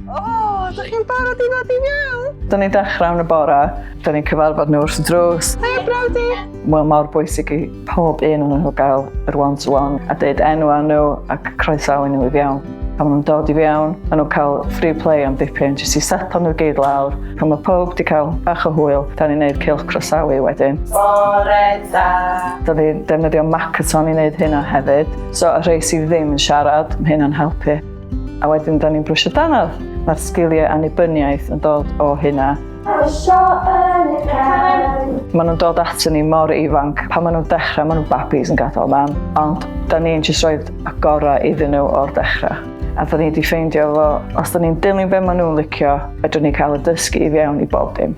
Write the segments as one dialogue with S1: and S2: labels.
S1: O, ydych chi'n barod i ddod i mewn?
S2: Da ni'n dechrau yn y bore, da ni'n cyfarfod nhw wrth y drws.
S1: Hei, brawdi!
S2: Mae mor bwysig i pob un ohonyn nhw gael yr one-to-one a deud enw nhw ac croesawu nhw i fewn. Pan maen nhw'n dod i fewn, maen nhw'n cael free play am dipyn, jyst i setlo nhw gyd lawr. Pan mae pob wedi cael bach o hwyl, da ni'n neud cylch croesawu wedyn.
S1: Bore da!
S2: Da ni'n defnyddio Makaton i wneud hynna hefyd. So, y rhai sydd ddim yn siarad, mae hynna'n helpu. A wedyn, da ni'n brwsio dannadd. Mae'r sgiliau annibyniaeth yn dod o hynna.
S3: Brwsio yn y cefn.
S2: Maen nhw'n dod ato ni mor ifanc. Pan maen nhw'n dechrau, maen nhw'n babis yn gadael mam. Ond da ni'n jyst rhoi y gorau iddyn nhw o'r dechrau. A da ni wedi ffeindio fo, os da ni'n dilyn be maen nhw'n licio, fedrwn ni cael y dysgu i fewn i bob dim.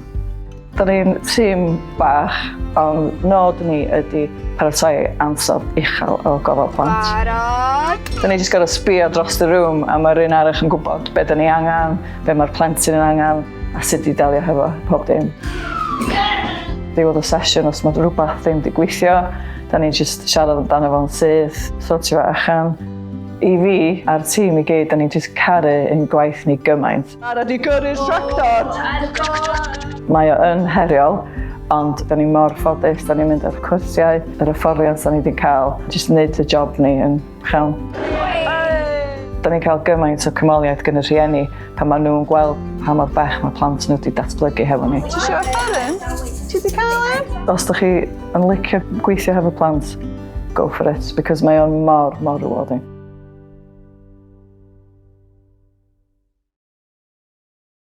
S2: Da ni'n tîm bach, ond nod ni ydy paratoi ansawdd uchel o gofal plant.
S1: Barod!
S2: Da ni jyst gorfod sbio dros y room a mae'r un arall yn gwybod be da ni angen, be mae'r plentyn yn angen a sut i delio hefo pob dim. Ddiwedd y sesiwn, os mae rhywbeth ddim wedi gweithio, da ni'n jyst siarad amdano fo'n syth, sortio fo allan. I fi a'r tîm i gyd, da ni'n jyst caru ein gwaith ni gymaint. Barod i gyrru'r tractor! Mae o yn heriol, ond da ni mor ffodus, da ni'n mynd ar cwrsiau, yr hyfforddiant da ni wedi cael, jyst wneud y job ni yn llawn. Da ni'n cael gymaint o canmoliaeth gan y rhieni pan maen nhw'n gweld pa mor bell mae plant nhw wedi datblygu hefo ni.
S1: Ti eisiau offeryn? Ti wedi cael un?
S2: Os ydych chi yn licio gweithio hefo plant, go for it, because mae o'n mor, mor rewarding.